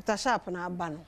Dr. Sharp na aba no.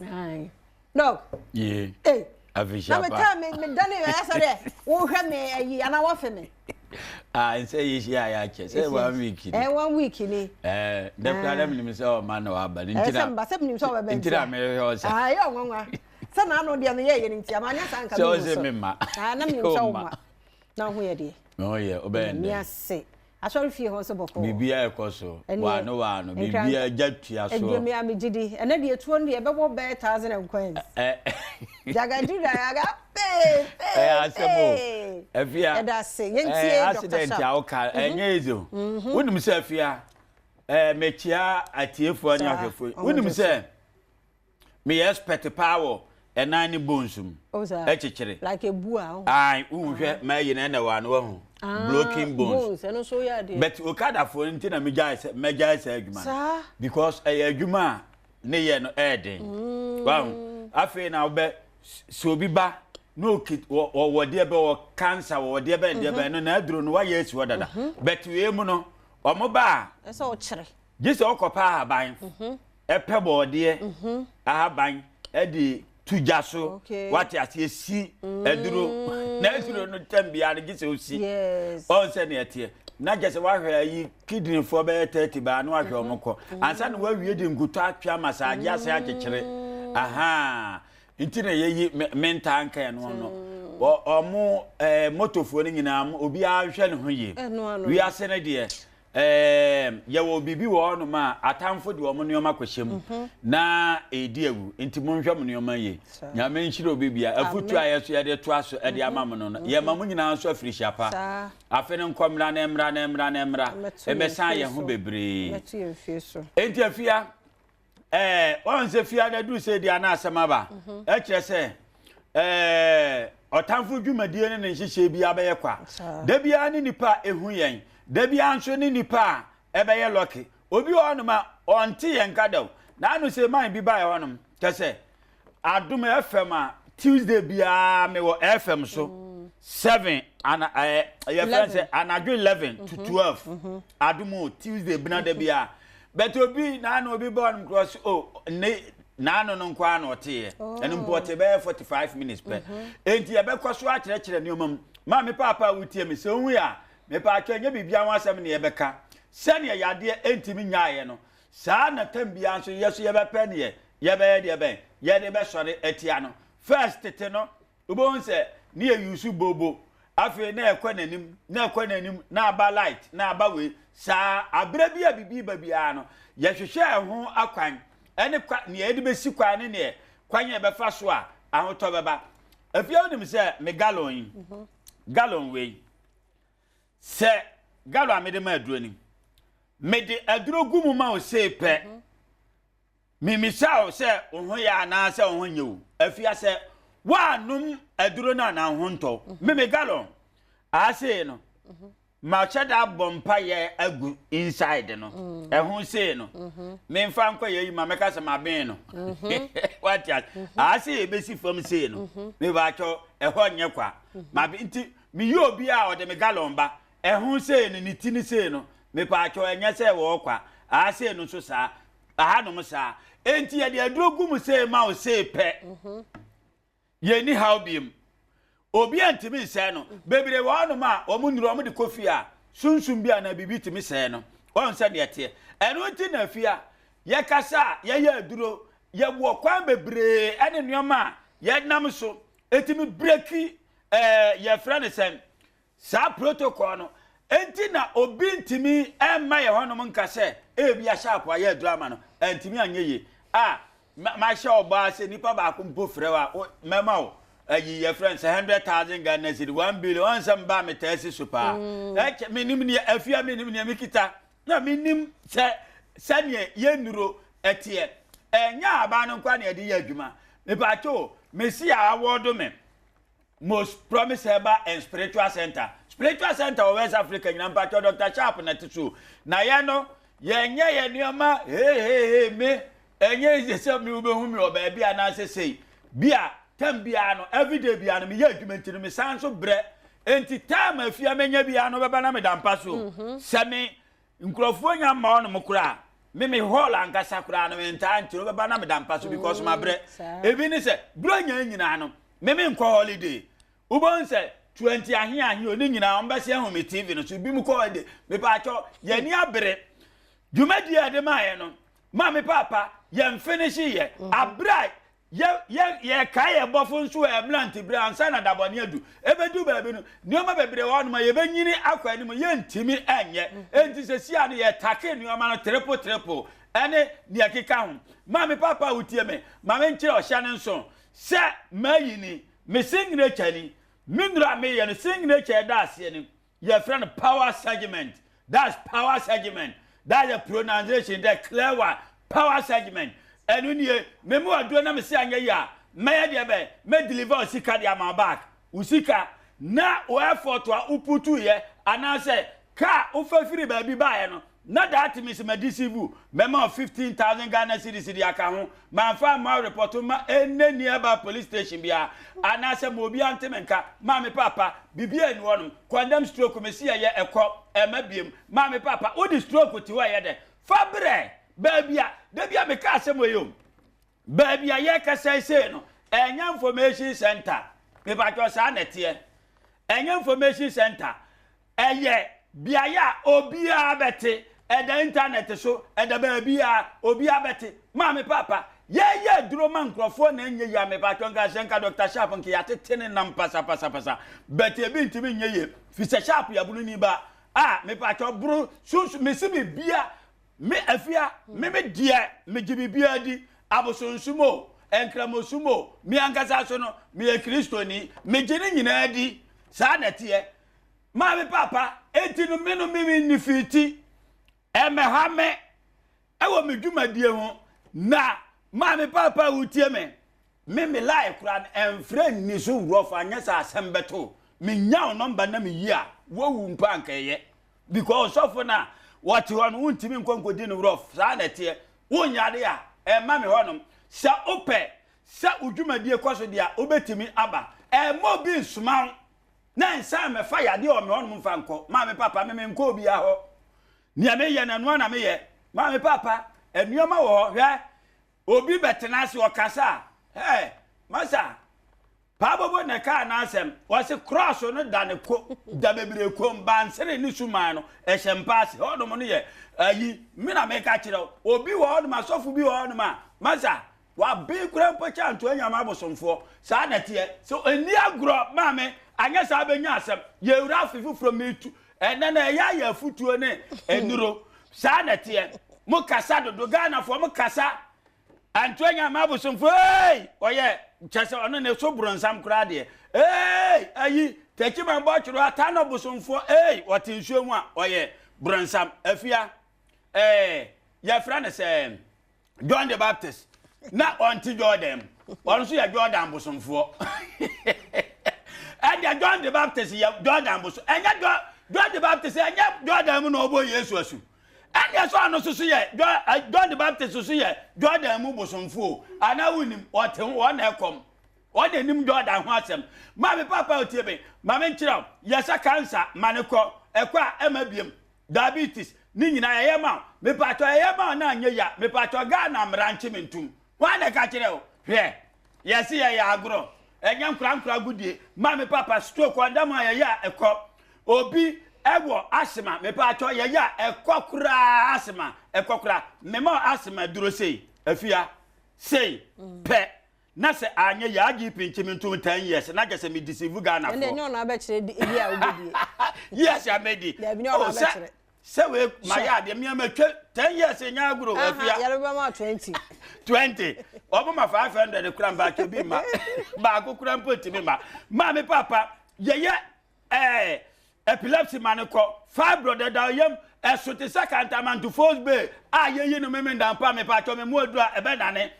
Aye. Dog. Yeah. Hey. Afehyia Na me pa. tell me me dane yɛ sɛ dɛ wohwɛ me ayi anaa wafe me. Ah, nsɛ yɛ hyia yɛ akyɛ sɛ one week ni. Eh, one week ni. Eh, dɛ kura dɛ menim sɛ ɔma na waba no Eh, nti na. sɛ mba sɛ menim sɛ ɔbɛba Nti na mehwɛ wo sɛ. Ah, ɛyɛ ɔnwanwa. Sɛ na ano deɛ meyɛ yɛ no nti ama anyɛ saa nka Sɛ mehu ɔsɛ so. me ma. Ah, na menim sɛ woma. Na ho yɛ deɛ. Me ho yɛ, wobɛyɛ Nyame ndɛn? ase. Asɔre fie hɔ nso bɔkɔɔ. Biribiara ɛkɔ so. Ɛneɛ, Waano waano, nkran- biribiara gya tua Adwuma soɔ. mi a megye di. Ɛnɛ deɛ tuo no deɛ ɛbɛbɔ bɛyɛ thousand and coins. Ɛ Jagajuga yaga pee pee ɛyɛ asɛm o. pee. Afia. Ɛda ase. Eh, Yɛntie Dr. accident a Sharp. woka ɛnyɛ easy o. Wonim sɛ afia, ɛɛ mekyia atiefoɔ ne Saa, ahwɛfoɔ. ɔmo Wonim gye so. sɛ meyɛ expert paa wɔ ɛnan ne bones mu. Oh, saa. Ɛkyekyere. Like ebu a. oh. Ayi, wohu hwɛ mɛyi na ɛna wɔ ano wahu. Ah, Broken bones. Bones ɛno nso yɛ adeɛ. But okadafoɔ no nti na megyae sɛ mɛgyae saa adwuma no. Saa. Because ɛyɛ adwuma a ne yɛ no ɛyɛ den. Wahu. Afei na wobɛ sɛ obi ba na oki wɔ wɔwɔ deɛ bɛ wɔ cancer wɔwɔ deɛ bɛ deɛ bɛ no na aduro no wayɛ asi hɔ dada. But wei mu no ɔmo ba a Ɛsɛ ɔkyerɛ. gye sɛ ɔkɔpɛ ahaban ɛpɛ bɔɔdeɛ ahaban ɛde tu gya so wate aseɛ si aduro na aduro no tɛm biara no gye sɛ osi Yes. ɔn sɛ neɛ teɛ na kyɛ sɛ woahwɛ ayi kidneyfoɔ bɛyɛ 30 baa na woahwɛ ɔmo kɔ ansa na woawie de nkutɔ atwe ama saa agye ase akyekyere aha nti na yɛyi mentaa nka ɛno no ɔmo ɛɛ motofoɔ no nyinaa obiara hwɛ ne ho yie. Ɛno ano. Wiase no deɛ ɛɛm yɛwɔ biribi wɔ hɔnom a atamfo de wɔn nneɛma kɔhyɛ mu na ɛredi awu nti monhwɛ mo nneɛma yie. Saa. Nyame nhyira obi bia. Afutuo a yɛso yɛde toa so ɛde ama mo no, yɛma mo nyinaa nso afirihyia pa. Saa. Afe no nkɔ mmra na ɛmmra na ɛmmra na ɛmmra. Mmɛto yɛn Ɛmmɛsan fie yɛn ho so. bebree. Mmɛto yɛn fie so. Enti afia ɛɛ wɔn sɛ fia na duru sɛ di ana asɛm aba. Ɛkyerɛ sɛ ɛɛ ɔtamfo dwumadie ne ne nhyehyɛ bi abɛyɛ kwa. Saa. Da biara ne nipa a ehu yɛn. Da biara nso ne nipa a ɛbɛyɛ lucky. Obi wɔ hɔnom a ɔnte yɛn nka da o. N'ano sɛ man bi baeɛ hɔnom kyɛ sɛ Adom FM a Tuesday biara mewɔ FM so 7 ana ɛɛ yɛfrɛ sɛ anadwo 11 to 12 Adom o Tuesday bena da biara. But obi n'ano obi bɔ hɔnom korɔ so o ne n'ano no nko ara na ɔteeɛ. Ɛno mpo ɔte bɛyɛ 45 minutes pɛ. Enti yɛbɛkɔ so akyerɛkyerɛ nneɛma mu. Maame paapa a wotie me sɛ wohu yɛ a mepaakyɛ nyɛ biribiara ho asɛm ne yɛbɛka. Sɛnea yadeɛ ɛntumi nyaeɛ no saa na tam biara nso yɛ so yɛbɛpɛ neɛ yɛbɛyɛ deɛ bɛn yɛde bɛsɔre atia no. First tete no wobɛhu sɛ ne yɛ use bobo afei na ɛkɔ n'anim na ɛkɔ n'anim na aba light na aba wei saa aberɛ bi a biribi ba biara no yɛhwehwɛ ɛho akwan ɛne kwa neɛ yɛde bɛsi kwan ne neɛ kwan yɛ bɛfa so a ahotɔ bɛba. Afei wonim sɛ me gallon yi gallon wei sɛ gallon a mede ma aduro ni mede aduro gu mu ma wo sei pɛ mimisa wo sɛ wo ho yɛ anaasɛ wo ho nyɛ wo afia sɛ woanom aduro no anaa wo ho ntɔ me me gallon asei no mahyɛ da abɔ mpayɛ agu inside no ɛho sei no memfa nkɔ yɛ yi ma mɛka sɛ maben no wate ase ase yɛbɛsi fam sei no mebaakyɛw ɛhɔ nyɛ kwa mabe nti meyɛ obi a ɔde me gallon ba ɛho sei no ne ti ne sei no mepaakyɛw ɛnyɛ sɛ wɔwɔ kwa ase no nso saa ahanom saa enti yɛde aduro gu mu sei ma wo sei pɛ yɛnni haw biem obi a ntumi nsɛe no bebree wɔ hɔnom a wɔn nnuro wɔn de kɔ fie a sunsum bi anaa biribi tumi sɛe no wɔn sɛ deɛ teɛ ɛno nti na fie a yɛkasa a yɛyɛ aduro yɛwɔ kwan bebree ɛne nneɛma a yɛnam so etumi break yɛfrɛ no sɛn saa protocol no enti na obi ntumi ɛmma yɛ hɔnom nka sɛ ebi ahyɛ apo ayɛ aduro ama no ɛntumi anyɛ yie a mahyɛ ɔbaa sɛ nipa baako mpo frɛ wa mɛma wo ayi yɛfrɛ no sɛ 100,000 Ghana cedi 1 billion ɔn sɛ mbaa metaa si so paa ɛkyɛ menim neɛ afia menim neɛ mekita na menim sɛ sɛneɛ yɛnnuro ɛteɛ ɛnyɛ aban no nkwa ne yɛde yɛ adwuma mepaakyɛw mesi a awɔdo me Most Promise Herbal and Spiritual Center. Spiritual Center wɔ West Africa nyinaa mpakyɛw Dr. Sharp na ɛte so. Na yɛn no yɛnyɛ yɛn nneɛma hehehe me ɛnyɛ easy sɛ me wobɛhu me wɔ baabi anaasɛ sei bi a tam biara no everyday biara no meyɛ adwuma nti no mesan so brɛ nti time afia menya biara no bɛba na meda mpa so sɛ me nkurɔfoɔ nya mma hɔnom koraa. Me me hall ankasa koraa no mentaa nkyerɛ wobɛba na meda mpa so because mabrɛ. Ebi ne sɛ Buronya yi nyinaa no me menkɔ holiday. Wobɛhu sɛ 20 ahe ahe o ne nyinaa wɔbɛse ahu me TV no so ebi mu kɔ holiday. Mepaakyɛw yɛn ani abere. Dwumadie a yɛde maayɛ no ma me paapa yɛn finish yɛ. Abere a Yɛ, yɛ, yɛkae yɛn Bɔfo nso wɔ yɛn mmeranteberɛ ansa na dabɔne adu. Ɛbɛdu baabi no, nneɛma bebree wɔ hɔnom a yɛbɛnyini akɔ anim, yɛntumi nyɛ. Enti seesei a no yɛtake nneɛma no triple triple ɛne deɛ ɛkeka ho. Maame paapa a wotie me, ma menkyerɛ ɔhyɛ no nso sɛ mayi ni, me signature ni, me nnuro a meyɛ no signature a ɛda aseɛ ni. Yɛfrɛ no power segment. That's power segment. That's the pronunciation, the clear one. Power segment. Ɛno nie, me mu aduro na me se anyɛ yie a, mɛyɛ deɛ bɛn? Mɛ deliver wo sika de ama wo back. Wo sika na wo effort a wo putu yɛ anaasɛ car wofa firi baabi baeɛ no, na that means ma deceive wo. Mɛma wo 15,000 Ghana cedis de aka ho. Mamfa amma wo report ma ɛnnɛ nearby police station biara anaasɛ ma obiara nte me nka. Maame paapa, biribiara nni hɔnom. Condemn stroke mese yɛyɛ ɛkɔ, ɛmma biem. Maame paapa, wode stroke te hɔ a ɛyɛ dɛn? Fa brɛ baabi a, da bi a meka asɛm wei o, baabi a yɛrekasa yi sei no, ɛnyɛ information center. Mepakyɛw saa na ɛteɛ. Ɛnyɛ information center. Ɛyɛ beaeɛ a obiara bɛte. Ɛda intanɛte so, ɛda baabiara, obiara bɛte. Maame paapa, yɛyɛ aduro ma nkurɔfoɔ na ɛnyɛ yie a, mepaatwɔ nka sɛ nka Dɔkta Sharp nka yɛatete ne nam pasapasapasa. But ebi ntumi nyɛ yie, firi sɛ Sharp yɛ abononi ba a, mepaatwɔ boro sunsun, mese biribiara, me Afia, me me deɛ, megye biribiara di, abosonsom o, nkramosom o, me ankasa so no, meyɛ Kristoni, megye ne nyinaa di. Saa na ɛteɛ. Maame paapa, enti no me no me me nifiti ɛmɛha me ɛwɔ me dwumadie ho na maame paapa a wotie me me me lie koraa no ɛmfrɛ nni so wurɔfo anyɛ sɛ asɛm bɛto me nya wo nɔmba na me yi a wowu mpo anka ɛyɛ because ɔsɔfo no a wɔte hɔ no wontumi nkɔ nkɔdi no wurɔf saa na ɛteɛ wonyare a ɛmma me hɔnom sɛ wopɛ sɛ wo dwumadie kɔ so deɛ a wobɛtumi aba ɛmma obi nsoma wo na nsan mɛfa yadeɛ wɔ me hɔnom mfa nkɔ. Maame papa, me menkɔ obiara hɔ. Nea meyɛ no, ɛno ara na meyɛ. Maame papa, nneɛma wɔ hɔ. Hwɛ, obi bɛtena ase ɔkasa a, hɛ, masa, Paabobo na ɛkaa n'asɛm. Ɔse krɔɔso no da ne ko, da bebree kom, bansere ne suman no, ɛhyɛ mpa ase. Hɔnom no yɛ ayi, me na meka kyerɛ wo. Obi wɔ hɔnom, asɔfo bi wɔ hɔnom a, masa, Waben koraa mpo kyɛ antoa nyame abosomfoɔ. Saa na ɛteɛ. So nni agorɔ maame, anyɛ saa bɛnya asɛm. Yɛwura afe foforɔ metu. Ɛnɛ no ɛyɛ ayɛ afutuo ne nnuro. Saa na ɛteɛ. Mo kasa dodo, Ghanafoɔ mo kasa. Antoa nyame abosomfoɔ ei! Ɔyɛ kyɛ sɛ ɔno ne so bronsam koraa deɛ. Ei! Ayi, Techiman bɔtworo ata no bosomfoɔ ei! Ɔte nsuo ho a ɔyɛ bronsam. Afia, ɛɛ, yɛfrɛ no sɛ. John the Baptist na ɔnte Jordan mu ɔno nso yɛ Jordan bosomfoɔ ɛdeɛ John the Baptist yɛ Jordan bosom ɛnyɛ John John the Baptist ɛnyɛ Jordan mu na ɔbɔ Yesu asu ɛdeɛ sɛ ɔno nso so yɛ John eh, John the Baptist nso yɛ Jordan mu bosomfoɔ anaa wonim ɔte ho wɔn na ɛkɔm wɔn na anim Jordan ho asɛm maame papa otie me maame nkyerɛw yɛsɛ kansa ma ne kɔ ɛkɔ a ɛma biem Diabetes ne nyinaa yɛyɛ ma wo. Mepakyɛw yɛyɛ ma wo na anyɛ yie a, mepakyɛw Ghana mmara nkye me ntom. Hwan na ɛka kyerɛ wo? Hwɛ, yɛse yɛyɛ agorɔ, ɛnyɛ nkorankora agodie. Maame papa stroke ɔda mu a yɛyɛ a ɛkɔ. Obi ɛwɔ asthma, mepakyɛw yɛyɛ a ɛkɔ koraa asthma ɛkɔ koraa. Mema wo asthma aduro sei, afia, sei pɛ. Na sɛ anyɛ yie IGP nkye me ntom 10 years na kyɛ sɛ me deceive Ghana Ɛnde foɔ. ɛnyɛ ɔno abɛkyerɛ di ebi a wobɛdie. Years a mɛdi. Dabi nyɛ ɔno Oh, sɛ abɛkyerɛ. sɛ wei mayɛ Sure. adeɛ me a matwa 10 years nyɛ agorɔ Aha, afia. yɛde bɛma wo 20. 20. Ɔmo ma 500 kora mpakyɛ bi ma. Baako kora mpo ntumi ma. Maame papa yɛyɛ Ɛɛ, epilepsy ma no kɔ, fibroid ɛda ɔyam, ɛso te sɛ kantamanto bay a yɛyi no memenda mpo a mepatwɔ me mu aduru a ɛbɛnane.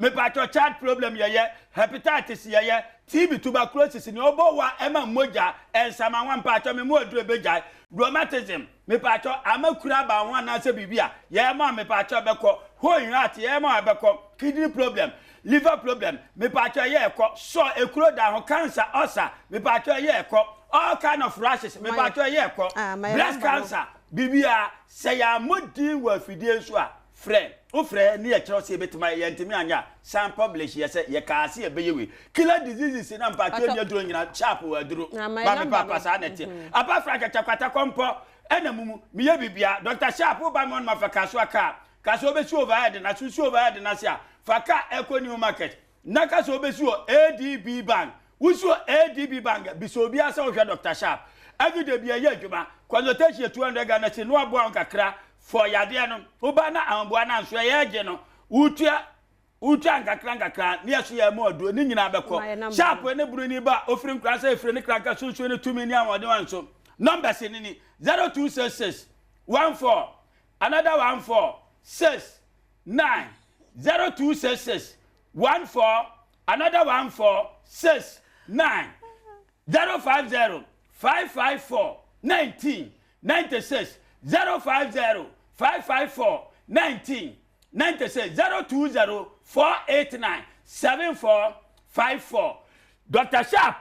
Mepatwɔ child problem yɛyɛ, hepatitis yɛyɛ, TB tuberculosis nea ɔbɔ wa ɛma mogya, nsamanwa mpatwɔ me mu aduru ɛbɛgyae, rheumatism mepatwɔ ama kura aba ho anaasɛ biribi a yɛyɛ ma mepatwɔ ɛbɛkɔ, hole in heart yɛyɛ ma ɛbɛkɔ, kidney problem Liver problem mepakyɛw ɛyɛ ɛkɔ, sɔ ekuro da ho, cancer, ulcer mepakyɛw ɛyɛ ɛkɔ, all kind of rashes mepakyɛw ɛyɛ ɛkɔ, Ah, my breast number no. cancer biribiara sɛ yɛammɔ din wɔ afidie nso a. Frɛ. Wofrɛ ne yɛkyerɛ wo sɛ yɛbɛtumi ayɛ, yɛntumi anyɛ a, san publish yɛ sɛ yɛkaa sɛ yɛbɛyɛ wei. Killer diseases na mpakyɛ Patɔ. ni aduro nyina sharp wɔ aduro. Na ma yɛ Ma me number paapa no. saa na ɛteɛ. Apa fra kɛkyɛ kwata kɔmpɔ ɛna mumu meyɛ bibia. Dr. Sharp woba me hɔ no ma fa kasoa kaa. Kasoa wobɛsi overhead na so si overhead na se a fa kaa ɛkɔ new market. Na ka sɛ wobɛsi wɔ ADB bank. Wosi wɔ ADB bank a, bisa obiara sɛ wohwɛ Doctor Sharp. Everyday bi ɛyɛ adwuma. Consultation yɛ 200 Ghana cedi na waboa wo nkakra for yadeɛ no. Woba na ahoboa no anso ɛyɛ gye no. Wotua wotua nkakra nkakra ne yɛso yɛ ma aduro ne nyinaa Ma yɛ bɛkɔ. number Sharp no. ne buroni ba ofiri nkura sɛ efiri ne kranka sunsun ne tumi ne ahoɔden wɔn so. Numbers ne ni 0266 14 another 14 6 9 0266 14 another 14 6 9 050 554 19 96 050 554 19 96 020 489 74 54. Dr. Sharp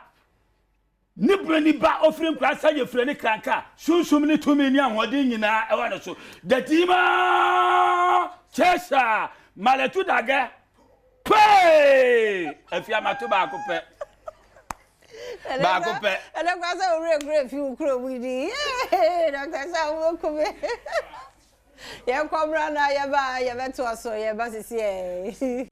ne buroni ba ofiri nkura sɛ yɛfiri ne kranka sunsum ne tumi ne ahoɔden nyinaa ɛwɔ ne so. The Demon Chaser Maletu Dagɛ pee afiamato baako pɛ baako pɛ. Ɛnɛ kora sɛ owurɛ kura fi wo kuro mu di. Yee, Dr. Sharp wobɛku me. Yɛnkɔ mmra na yɛba a yɛbɛtoa so yɛba sisi ɛ.